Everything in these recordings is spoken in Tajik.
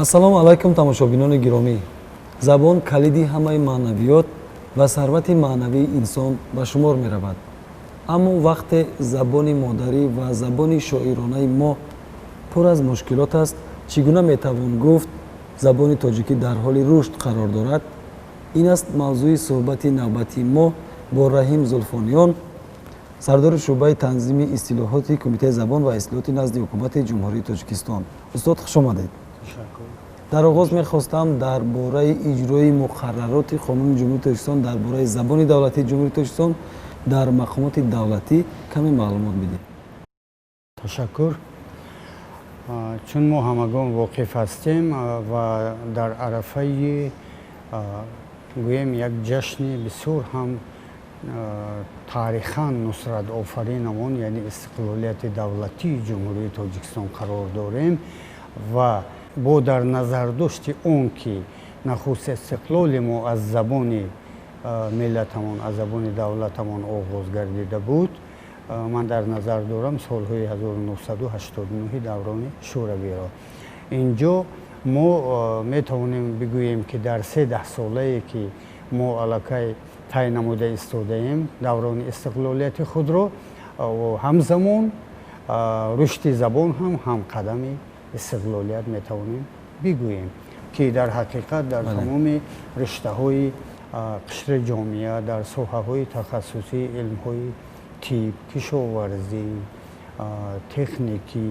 Ассалому алайкум, тамошобинони гиромӣ. Забон калиди ҳамаи маънавиёт ва сарвати маънавии инсон ба шумор меравад. Аммо вақте забони модарӣ ва забони шоиронаи мо пур аз мушкилот аст, чӣ гуна метавон гуфт, забони тоҷикӣ дар ҳоли рушд қарор дорад? Ин аст мавзӯи суҳбати навбатии мо бо Раҳим Зулфониён, сардори шӯъбаи танзими истилоҳоти Кумитаи забон ва истилоҳоти назди Ҳукумати Ҷумҳурии Тоҷикистон. Устод, хуш омадед. Дар оғоз мехостам дар бораи иҷрои муқаррароти Қонуни Ҷумҳурии Тоҷикистон дар бораи забони давлатии Ҷумҳурии Тоҷикистон дар мақомоти давлатӣ каме маълумот бидиҳед. Ташаккур. Чун мо ҳамагон воқиф ҳастем ва дар арафаи, гӯем, як ҷашни бисёр ҳам таърихан нусратофаринамон, яъне истиқлолияти давлатии Ҷумҳурии Тоҷикистон қарор дорем ва бо дар назардошти он ки нахуст истиқлоли мо аз забони миллатамон, аз забони давлатамон оғоз гардида буд, ман дар назар дорам солҳои 1989, даврони Шӯравиро, инҷо мо метавонем бигӯем, ки дар се даҳсолае, ки мо аллакай тай намуда истодаем даврони истиқлолияти худро, ҳамзамон рушди забон ҳам ҳамқадами истиқлолият метавонем бигӯем, ки дар ҳақиқат дар тамоми риштаҳои қишри ҷомеа, дар соҳаҳои тахассусии илмҳои тиб, кишоварзӣ, техникӣ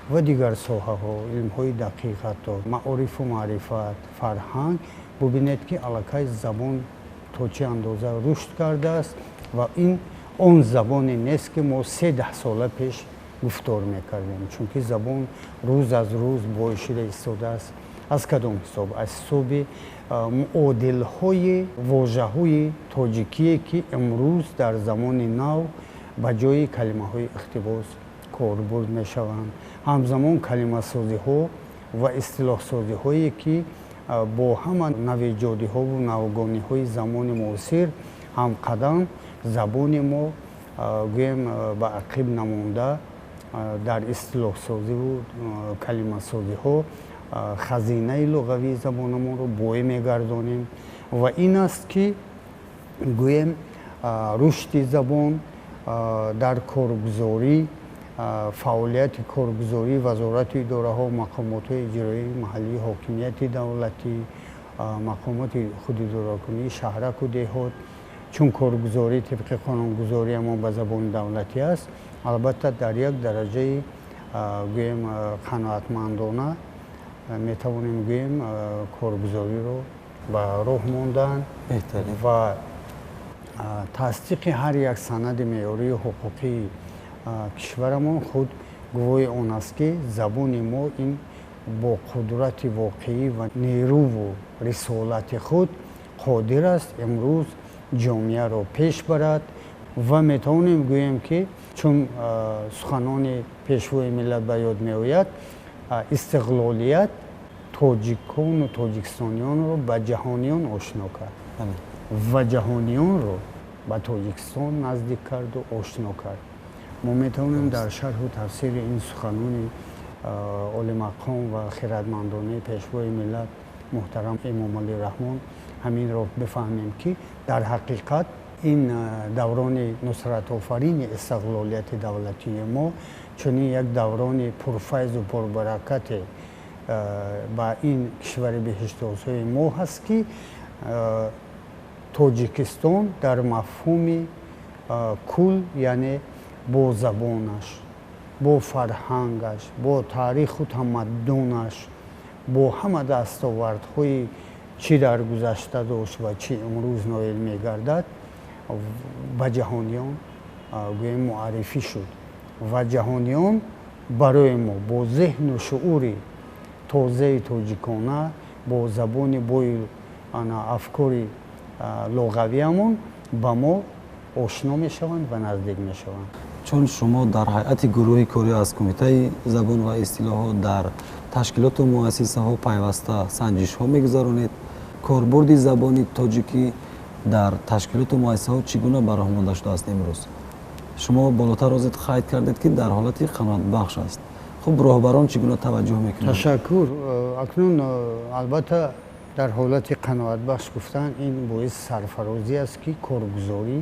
ва дигар соҳаҳо, илмҳои дақиқ, ҳатто маорифу маърифат, фарҳанг, бубинед, ки аллакай забон то чӣ андоза рушд кардааст ва ин он забоне нест, ки мо се даҳсола пеш гуфтор мекардем, чунки забон рӯз аз рӯз бой шуда истодааст. Аз кадом ҳисоб? Аз ҳисоби муодилҳои вожаҳои тоҷикие, ки имрӯз дар замони нав ба ҷои калимаҳои иқтибос корбурд мешаванд, ҳамзамон калимасозиҳо ва истилоҳсозиҳое, ки бо ҳама навиҷодиҳову навгониҳои замони муосир ҳамқадам, забони мо, гӯем, ба ақиб намонда, дар истилоҳсозиву калимасозиҳо хазинаи луғавии забонамонро бой мегардонем. Ва ин аст, ки, гӯем, рушди забон дар коргузорӣ, фаъолияти коргузории вазорату идораҳо, мақомотҳои иҷроии маҳаллии ҳокимияти давлатӣ, мақомоти худидоракунии шаҳраку деҳот, чун коргузорӣ тибқи қонунгузориамон ба забони давлатӣ аст, албатта, дар як дараҷаи, гӯем, қаноатмандона метавонем гӯем, коргузориро ба роҳ мондаанд ва тасдиқи ҳар як санади меъёрии ҳуқуқии кишварамон худ гувоҳи он аст, ки забони мо ин бо қудрати воқеӣ ва нерӯву рисолати худ қодир аст имрӯз ҷомеаро пеш барад. Ва метавонем гӯем, ки чун суханони Пешвои миллат ба ёд меояд: «Истиқлолият тоҷикону тоҷикистониёнро ба ҷаҳониён ошно кард ва ҷаҳониёнро ба Тоҷикистон наздик карду ошно кард». Мо метавонем дар шарҳу тафсири ин суханони олимақом ва хиратмандонаи Пешвои миллат муҳтарам Эмомалӣ Раҳмон ҳаминро бифаҳмем, ки дар ҳақиқат ин даврони нусратофарини истиқлолияти давлатии мо чунин як даврони пурфайзу пурбаракате ба ин кишвари беҳиштосои мо ҳаст, ки Тоҷикистон дар мафҳуми кул, яъне бо забонаш, бо фарҳангаш, бо таъриху тамаддунаш, бо ҳама дастовардҳои чӣ дар гузашта дошт ва чӣ имрӯз ноил мегардад, ба ҷаҳониён, гӯем, муаррифӣ шуд ва ҷаҳониён барои мо бо зеҳну шуури тозаи тоҷикона, бо забони бою афкори луғавиамон ба мо ошно мешаванд ва наздик мешаванд. Чун шумо дар ҳайати гурӯҳи корӣ аз Кумитаи забон ва истилоҳот дар ташкилоту муассисаҳо пайваста санҷишҳо мегузаронед, корбурди забони тоҷикӣ дар ташкилоту муассисаҳо чӣ гуна ба роҳ монда шудааст имрӯз? Шумо болотар озед қайд кардед, ки дар ҳолати қаноатбахш аст. Хуб, роҳбарон чӣ гуна таваҷҷӯҳ мекунанд? Ташаккур. Акнун, албатта, дар ҳолати қаноатбахш гуфтан ин боиси сарфарозӣ аст, ки коргузорӣ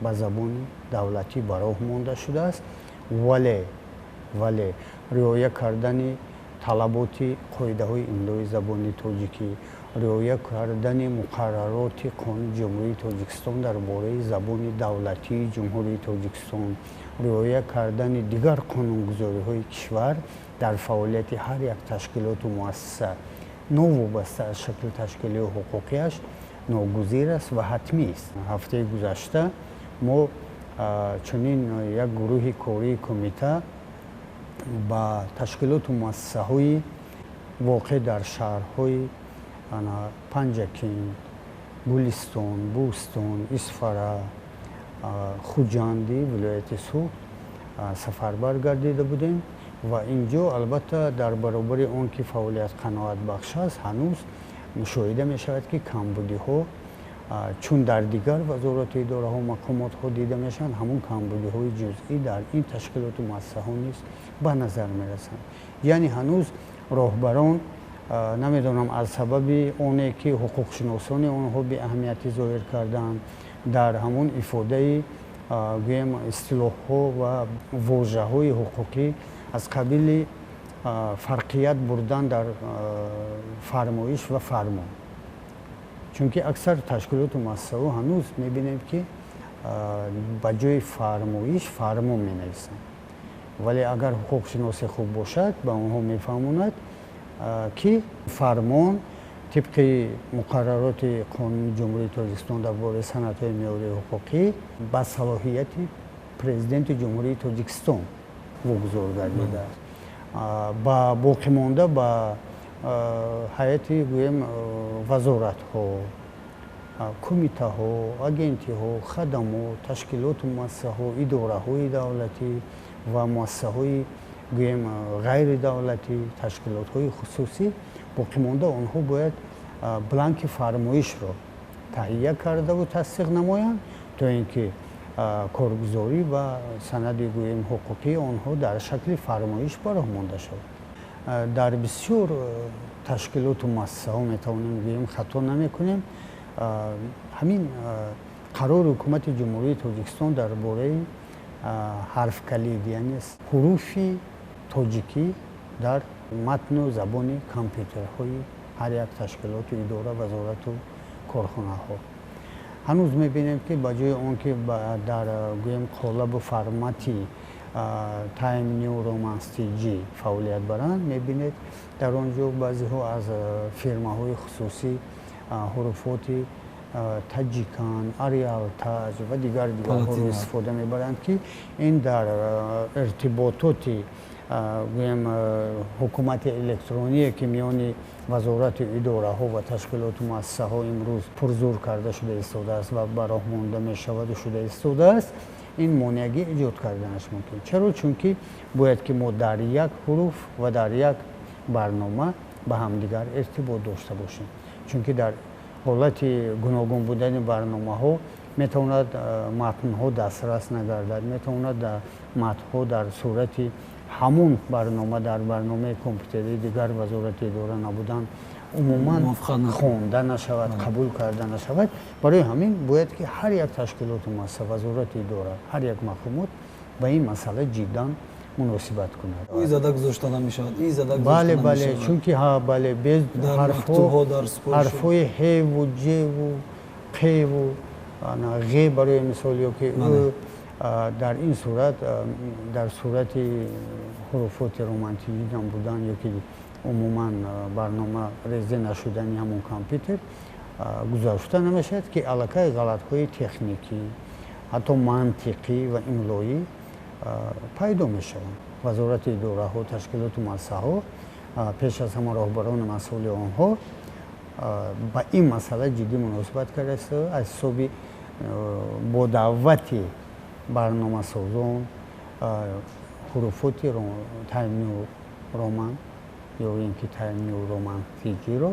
ба забони давлатӣ ба роҳ монда шудааст, вале риоя кардани талаботи қоидаҳои имлои забони тоҷикӣ, риоя кардани муқаррароти Қонуни Ҷумҳурии Тоҷикистон дар бораи забони давлатии Ҷумҳурии Тоҷикистон, риоя кардани дигар қонунгузориҳои кишвар дар фаъолияти ҳар як ташкилоту муассиса, новобаста аз шакли ташкилию ҳуқуқиаш, ногузир аст ва ҳатмӣ аст. Ҳафтаи гузашта мо чунин як гурӯҳи кории кумита ба ташкилоту муассисаҳои воқеъ дар шаҳрҳои Панҷакент, Гулистон, Бӯстон, Исфара, Хуҷанди вилояти Суғд сафарбар гардида будем ва инҷо, албатта, дар баробари он ки фаъолият қаноатбахш аст, ҳанӯз мушоҳида мешавад, ки камбудиҳо, чун дар дигар вазорату идораҳо, мақомотҳо дида мешаванд, ҳамон камбудиҳои ҷузъӣ дар ин ташкилоту муассисаҳо низ ба назар мерасанд. Яъне ҳанӯз роҳбарон, намедонам, аз сабаби оне ки ҳуқуқшиносони онҳо беаҳамиятӣ зоҳир карданд дар ҳамон ифодаи, гӯем, истилоҳҳо ва вожаҳои ҳуқуқӣ аз қабили фарқият бурдан дар фармоиш ва фармон, чунки аксар ташкилоту муассисаҳо ҳанӯз мебинем, ки ба ҷои фармоиш фармон менависанд. Вале агар ҳуқуқшиноси хуб бошад, ба онҳо мефаҳмонад, ки фармон тибқи муқаррароти Қонуни Ҷумҳурии Тоҷикистон дар бораи санадҳои меъёрии ҳуқуқӣ ба салоҳияти Президенти Ҷумҳурии Тоҷикистон вогузор гардидааст, ба боқимонда ба ҳайати, гӯем, вазоратҳо, кумитаҳо, агентиҳо, хадамот, ташкилоту муассисаҳо, идораҳои давлатӣ ва муассисаҳои, гӯем, ғайридавлатӣ, ташкилотҳои хусусӣ, боқимонда онҳо бояд бланки фармоишро таҳия кардаву тасдиқ намоянд, то ин ки коргузорӣ ва санади, гӯем, ҳуқуқии онҳо дар шакли фармоиш ба роҳ монда шавад. Дар бисёр ташкилоту муассисаҳо, метавонем гӯем, хато намекунем, ҳамин қарори Ҳукумати Ҷумҳурии Тоҷикистон дар бораи ҳарфкалид, яъне ҳуруфи тоҷикӣ дар матну забони компютерҳои ҳар як ташкилоту идора, вазорату корхонаҳо, ҳанӯз мебинем, ки ба ҷои он ки дар, гӯем, қолабу формати Time New Roman TG фаъолият баранд, мебинед, дар он ҷо баъзеҳо аз фирмаҳои хусусӣ ҳуруфоти Таҷикан, Ариал Таҷ ва дигар дигарҳоро истифода мебаранд, ки ин дар иртибототи, гӯем, ҳукумати электроние, ки миёни вазорату идораҳо ва ташкилоту муассисаҳо имрӯз пурзур карда шуда истодааст ва ба роҳ монда мешаваду шуда истодааст, ин монеагӣ эҷод карданаш мумкин. Чаро? Чунки бояд ки мо дар як ҳуруф ва дар як барнома ба ҳамдигар иртибот дошта бошем, чунки дар ҳолати гуногун будани барномаҳо метавонад матнҳо дастрас нагардад, метавонад матнҳо дар сурати ҳамун барнома дар барномаи компютерии дигар вазорати идора набудан умуман хонда нашавад, қабул карда нашавад. Барои ҳамин бояд ки ҳар як ташкилоту муассиса, вазорати идора, ҳар як мақомот ба ин масъала ҷиддан муносибат кунад. И зада гузошта намешавад, и зада. Бале, чунки ҳа, бале, без ҳарфҳои ҳеву ҷеву қеву ғе, барои мисол, ё ки ӯ, дар ин сурат, дар сурати ҳуруфоти романтикӣ будан ё ки умуман барнома реза нашудани ҳамон компютер гузашта намешавад, ки аллакай ғалатҳои техникӣ, ҳатто мантиқӣ ва имлоӣ пайдо мешаванд. Вазорати идораҳо, ташкилоту муассисаҳо, пеш аз ҳама роҳбарони масъули онҳо ба ин масъала ҷиддӣ муносибат кардааст, аз ҳисоби бо даъвати барномасозон ҳуруфоти Time New Roman ё ин ки Time New Roman TG-ро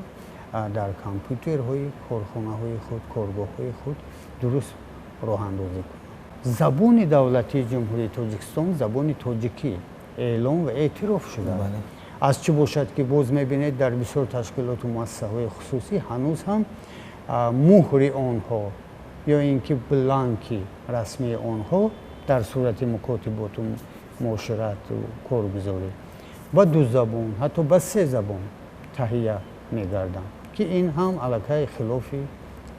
дар компютерҳои корхонаҳои худ, коргоҳҳои худ дуруст роҳандозӣ кунанд. Забони давлатии Ҷумҳурии Тоҷикистон забони тоҷикӣ. Эълон ва эътироф шудааст. Аз чӣ бошад, ки боз мебинед, дар бисёр ташкилоту муассисаҳои хусусӣ ҳанӯз ҳам муҳри онҳо ё ин ки бланки расмии онҳо дар сурати мукотиботу муоширату коргузорӣ ба ду забон, ҳатто ба се забон таҳия мегарданд, ки ин ҳам аллакай хилофи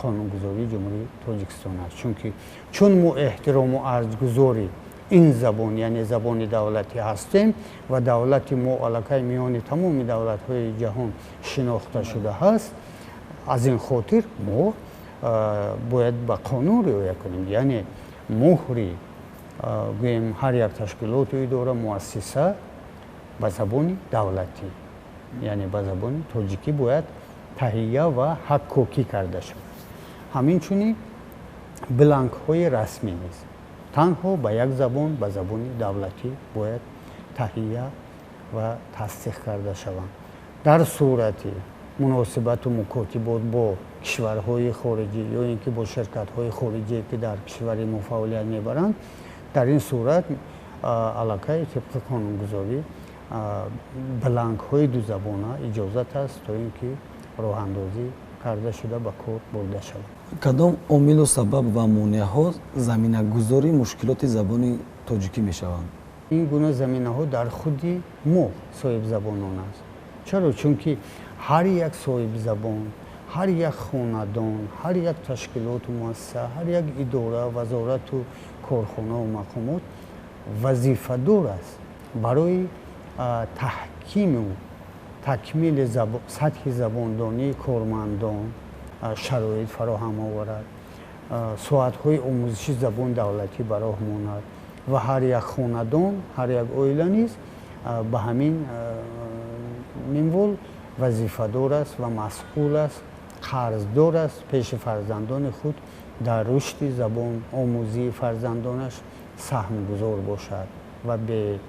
қонунгузории Ҷумҳурии Тоҷикистон аст. Чунки чун мо эҳтирому арҷгузори ин забон, яъне забони давлатӣ ҳастем ва давлати мо аллакай миёни тамоми давлатҳои ҷаҳон шинохта шуда ҳаст, аз ин хотир мо бояд ба қонун риоя кунем. Яъне муҳри, гӯем, ҳар як ташкилоту идора, муассиса ба забони давлатӣ, яъне ба забони тоҷикӣ бояд таҳия ва ҳаккокӣ карда шавад. Ҳамин чунин бланкҳои расмӣ низ танҳо ба як забон, ба забони давлатӣ бояд таҳия ва тасдиқ карда шаванд. Дар сурати муносибату мукотибот бо кишварҳои хориҷӣ ё ин ки бо ширкатҳои хориҷие, ки дар кишвари мо фаъолият мебаранд, дар ин сурат аллакай тибқи қонунгузорӣ бланкҳои дузабона иҷозат аст, то ин ки роҳандозӣ карда шуда, ба кор бурда шавад. Кадом омилу сабаб ва монеаҳо заминагузори мушкилоти забони тоҷикӣ мешаванд? Ин гуна заминаҳо дар худи мо, соҳибзабонон, аст. Чаро? Чунки ҳар як соҳибзабон, ҳар як хонадон, ҳар як ташкилоту муассиса, ҳар як идора, вазорату корхонаву мақомот вазифадор аст барои таҳкиму такмили сатҳи забондонии кормандон шароит фароҳам оварад, соатҳои омӯзиши забони давлатӣ ба роҳ монад ва ҳар як хонадон, ҳар як оила низ ба ҳамин минвол вазифадор аст ва масъул аст, қарздор аст пеши фарзандони худ дар рушди забон омӯзии фарзандонаш саҳмгузор бошад ва бе,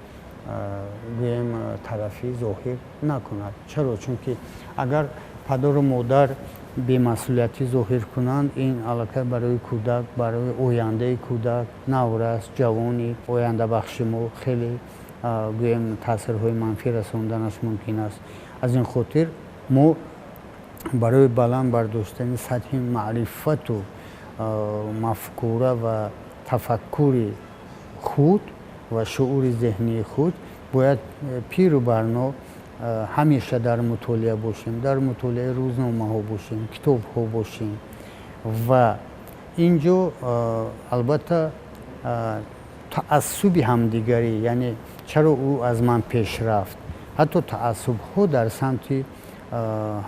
гӯем, тарафӣ зоҳир накунад. Чаро? Чунки агар падару модар бемасъулиятӣ зоҳир кунанд, ин аллакай барои кӯдак, барои ояндаи кӯдак, наврас, ҷавони ояндабахши мо хеле, гӯем, таъсирҳои манфӣ расонданаш мумкин аст. Аз ин хотир мо барои баланд бардоштани сатҳи маърифату мафкура ва тафаккури худ ва шуури зеҳнии худ бояд пиру барно ҳамеша дар мутолиа бошем, дар мутолиаи рӯзномаҳо бошем, китобҳо бошем. Ва ин ҷо албатта таассуби ҳамдигарӣ, яъне чаро ӯ аз ман пеш рафт, ҳатто таассубҳо дар самти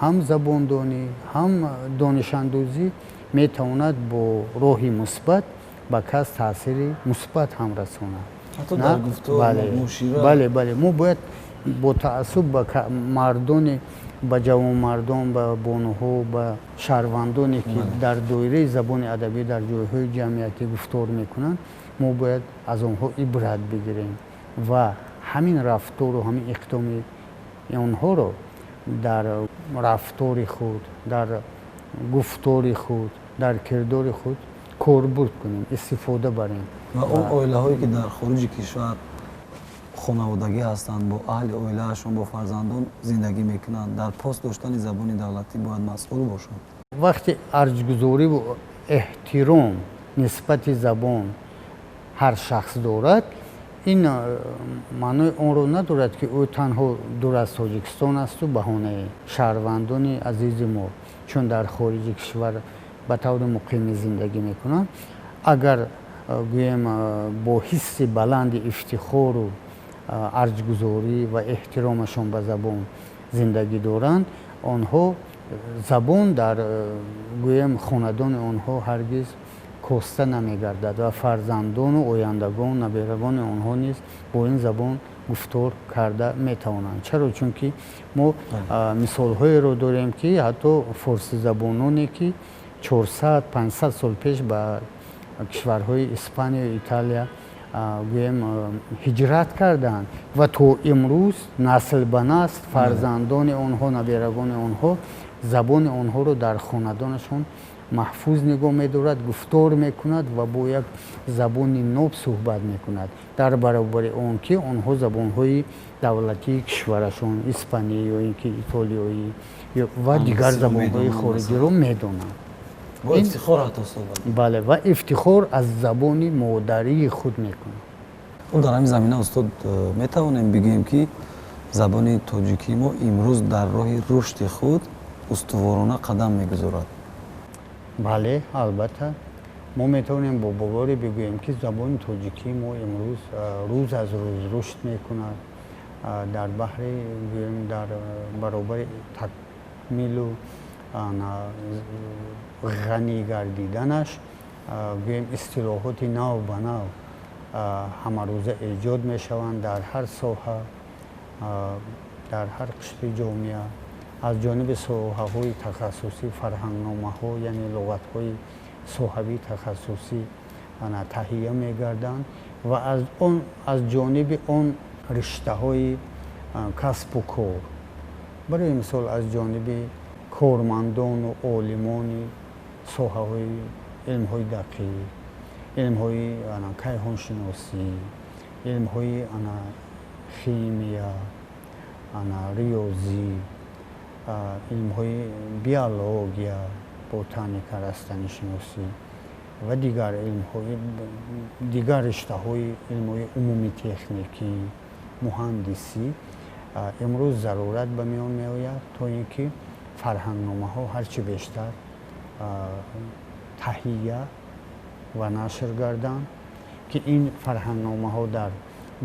ҳам забондонӣ, ҳам донишандӯзӣ метавонад бо роҳи мусбат ба кас таъсири мусбат ҳам расонад. Бале, бале, мо бояд бо таассуб ба мардони, ба ҷавонмардон, ба бонуҳо, ба шаҳрвандоне, ки дар доираи забони адабӣ дар ҷойҳои ҷамъиятӣ гуфтор мекунанд, мо бояд аз онҳо ибрат бигирем ва ҳамин рафтору ҳамин иқдоми онҳоро дар рафтори худ, дар гуфтори худ, дар кирдори худ корбурд кунем, истифода барем. Ва он оилаҳое, ки дар хориҷи кишвар хонаводагӣ ҳастанд, бо аҳли оилаашон, бо фарзандон зиндагӣ мекунанд, дар пос доштани забони давлатӣ бояд масъул бошанд. Вақти арҷгузориву эҳтиром нисбати забон ҳар шахс дорад, ин маънои онро надорад, ки ӯ танҳо дур аз Тоҷикистон асту баҳонаи. Шаҳрвандони азизи мо, чун дар хориҷи кишвар ба таври муқимӣ зиндагӣ мекунанд, агар, гӯем, бо ҳисси баланди ифтихору арҷгузорӣ ва эҳтиромашон ба забон зиндагӣ доранд, онҳо забон дар, гӯем, хонадони онҳо ҳаргиз коста намегардад ва фарзандону ояндагон, наберагони онҳо низ бо ин забон гуфтор карда метавонанд. Чаро? Чунки мо мисолҳоеро дорем, ки ҳатто форсизабононе, ки 400, 500 сол пеш ба кишварҳои Испанию Италия, гӯем, ҳиҷрат карданд ва то имрӯз насл ба насл фарзандони онҳо, наберагони онҳо забони онҳоро дар хонадонашон маҳфуз нигоҳ медорад, гуфтор мекунад ва бо як забони ноб суҳбат мекунад, дар баробари он ки онҳо забонҳои давлатии кишварашон, испанӣ ё ин ки итолиёӣ ва дигар забонҳои хориҷиро медонанд. Бо ифтихор ҳатто суҳбат. Бале, ва ифтихор аз забони модарии худ мекунад. Дар ҳамин замина, устод, метавонем бигӯем, ки забони тоҷикии мо имрӯз дар роҳи рушди худ устуворона қадам мегузорад? Бале, албатта, мо метавонем бо боварӣ бигӯем, ки забони тоҷикии мо имрӯз рӯз аз рӯз рушд мекунад. Дар баҳри, гӯем, дар баробари такмилу ғанӣ гардиданаш, гӯем, истилоҳоти нав ба нав ҳамарӯза эҷод мешаванд дар ҳар соҳа, дар ҳар қишри ҷомеа. Аз ҷониби соҳаҳои тахассусӣ фарҳангномаҳо, яъне луғатҳои соҳавии тахассусӣ таҳия мегарданд ва аз ҷониби он риштаҳои касбу кор, барои мисол, аз ҷониби кормандону олимони соҳаҳои илмҳои дақиқ, илмҳои кайҳоншиносӣ, илмҳои химия, риёзӣ, илмҳои биология, ботаника, растанишиносӣ ва дигар илмҳои, дигар риштаҳои илмҳои умумитехникӣ, муҳандисӣ имрӯз зарурат ба миён меояд, то ин ки фарҳангномаҳо ҳарчи бештар таҳия ва нашр гарданд, ки ин фарҳангномаҳо дар,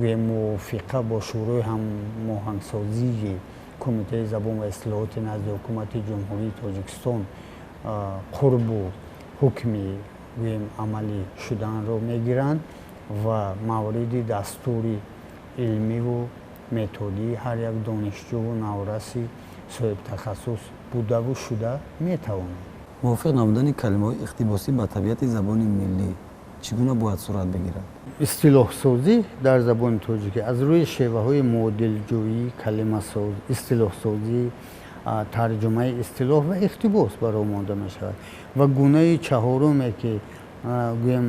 гӯем, мувофиқа бо Шӯрои ҳамоҳангсозии Кумитаи забон ва истилоҳоти назди Ҳукумати Ҷумҳурии Тоҷикистон қурбу ҳукми, гӯем, амалӣ шуданро мегиранд ва мавриди дастури илмиву методии ҳар як донишҷӯву навраси соҳибтахассус будаву шуда метавонанд. Мувофиқ намудани калимаҳои иқтибосӣ ба табиати забони миллӣ чӣ гуна бояд сурат бигирад? Истилоҳсозӣ дар забони тоҷикӣ аз рӯи шеваҳои муодилҷӯӣ, калимасоз, истилоҳсозӣ, тарҷумаи истилоҳ ва иқтибос бароҳ монда мешавад. Ва гунаи чаҳоруме, ки, гӯем,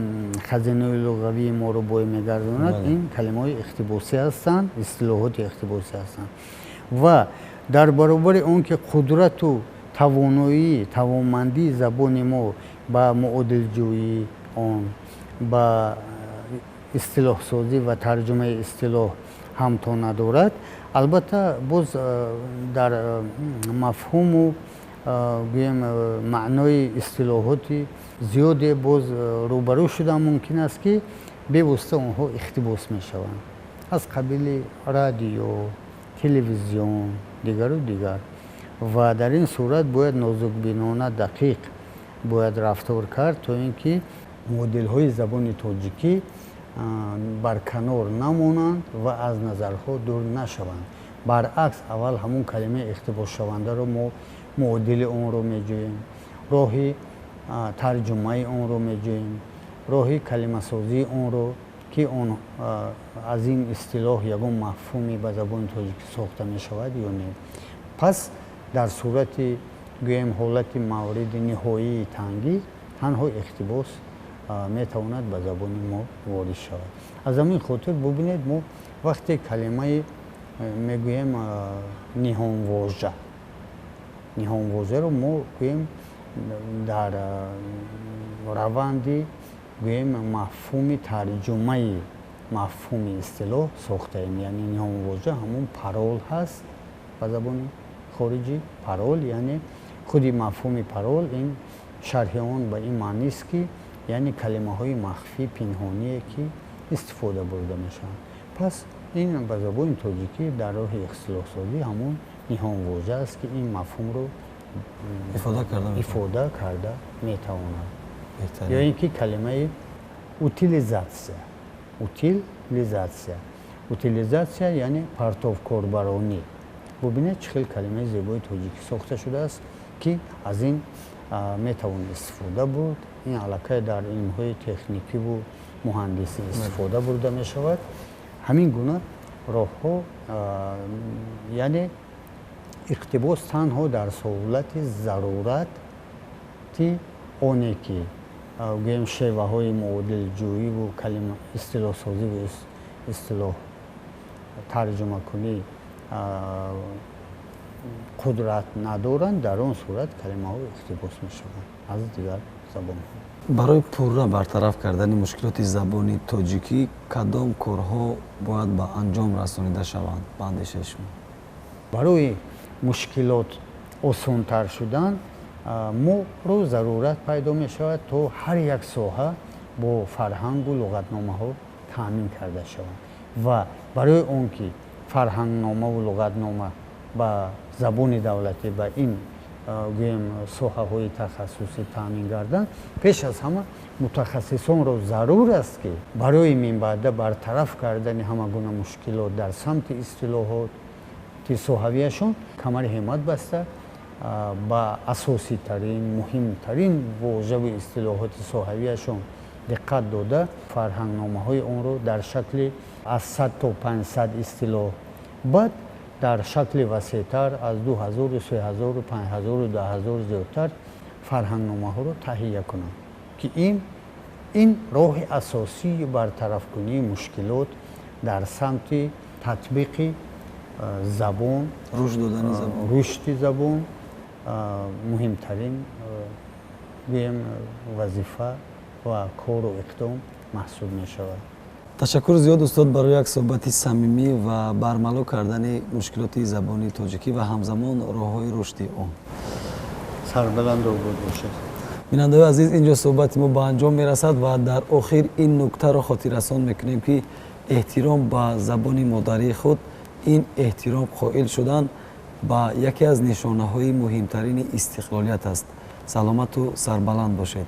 хазинаи луғавии моро бой мегардонад, ин калимаҳои иқтибосӣ ҳастанд, истилоҳоти иқтибосӣ ҳастанд. Ва дар баробари он ки қудрату тавоноӣ, тавонмандии забони мо ба муодилҷӯии он, ба истилоҳсозӣ ва тарҷумаи истилоҳ ҳамто надорад, албатта, боз дар мафҳуму, гӯем, маънои истилоҳоти зиёде боз рӯбарӯ шудан мумкин аст, ки бевосита онҳо иқтибос мешаванд, аз қабили радио, телевизион, дигару дигар. Ва дар ин сурат бояд нозукбинона, дақиқ бояд рафтор кард, то ин ки муодилҳои забони тоҷикӣ барканор намонанд ва аз назарҳо дур нашаванд. Баръакс, аввал ҳамун калимаи иқтибосшавандаро мо муодили онро меҷӯем, роҳи тарҷумаи онро меҷӯем, роҳи калимасозии онро, ки он аз ин истилоҳ ягон мафҳуме ба забони тоҷикӣ сохта мешавад ё не. Пас дар сурати, гӯем, ҳолати мавриди ниҳоии тангӣ танҳо иқтибос метавонад ба забони мо ворид шавад. Аз ҳамин хотир, бубинед, мо вақте калимаи мегӯем ниҳонвожа, ниҳонвожаро мо, гӯем, дар раванди, гӯем, мафҳуми тарҷумаи мафҳуми истилоҳ сохтаем. Яъне ниҳонвожа ҳамун парол ҳаст ба забони хориҷӣ. Парол, яъне худи мафҳуми парол, ин шарҳи он ба ин маънист, ки яъне калимаҳои махфӣ, пинҳоние, ки истифода бурда мешаванд. Пас ин ба забони тоҷикӣ дар роҳи истилоҳсозӣ ҳамун ниҳонвожа аст, ки ин мафҳумро ифода карда метавонад. Ё ин ки калимаи утилизатсия. Утилизатсия, утилизатсия яъне партовкорбаронӣ. Бубинед, чӣ хел калимаи зебои тоҷикӣ сохта шудааст, ки аз ин метавон истифода бурд. Ин аллакай дар илмҳои техникиву муҳандисӣ истифода бурда мешавад. Ҳамин гуна роҳҳо, яъне иқтибос танҳо дар сурати зарурати. Оне ки гӯем шеваҳои муодилҷӯиву калима истилоҳсозиву истилоҳ тарҷумакунӣ қудрат надоранд, дар он сурат калимаҳо иқтибос мешаванд аз дигар забонҳо. Барои пурра бартараф кардани мушкилоти забони тоҷикӣ кадом корҳо бояд ба анҷом расонида шаванд ба андешаи шумо? Барои мушкилот осонтар шудан моро зарурат пайдо мешавад, то ҳар як соҳа бо фарҳангу луғатномаҳо таъмин карда шаванд ва барои он ки фарҳангномаву луғатнома ба забони давлатӣ ба ин гӯем соҳаҳои тахассусӣ таъмин гарданд, пеш аз ҳама мутахассисонро зарур аст, ки барои минбаъда бартараф кардани ҳама гуна мушкилот дар самти истилоҳоти соҳавияшон камари ҳиммат баста, ба асоситарин, муҳимтарин вожаву истилоҳоти соҳавияшон диққат дода, фарҳангномаҳои онро дар шакли аз 100 то 500 истилоҳ, баъд дар шакли васеътар аз 2000, 3000, 5000, 10,000 зиёдтар фарҳангномаҳоро таҳия кунанд, ки ин роҳи асосии бартарафкунии мушкилот дар самти татбиқи забон, рушд додани забон, рушди забон муҳимтарин гӯем вазифа ва кору иқдом маҳсуб мешавад. Ташаккур зиёд, устод, барои як суҳбати самимӣ ва бармало кардани мушкилоти забони тоҷикӣ ва ҳамзамон роҳҳои рушди он. Сарбаланду обод бошед. Бинандаҳои азиз, инҷо суҳбати мо ба анҷом мерасад ва дар охир ин нуктаро хотиррасон мекунем, ки эҳтиром ба забони модарии худ ин эҳтиром қоил шудан ба яке аз нишонаҳои муҳимтарини истиқлолият аст. Саломату сарбаланд бошед.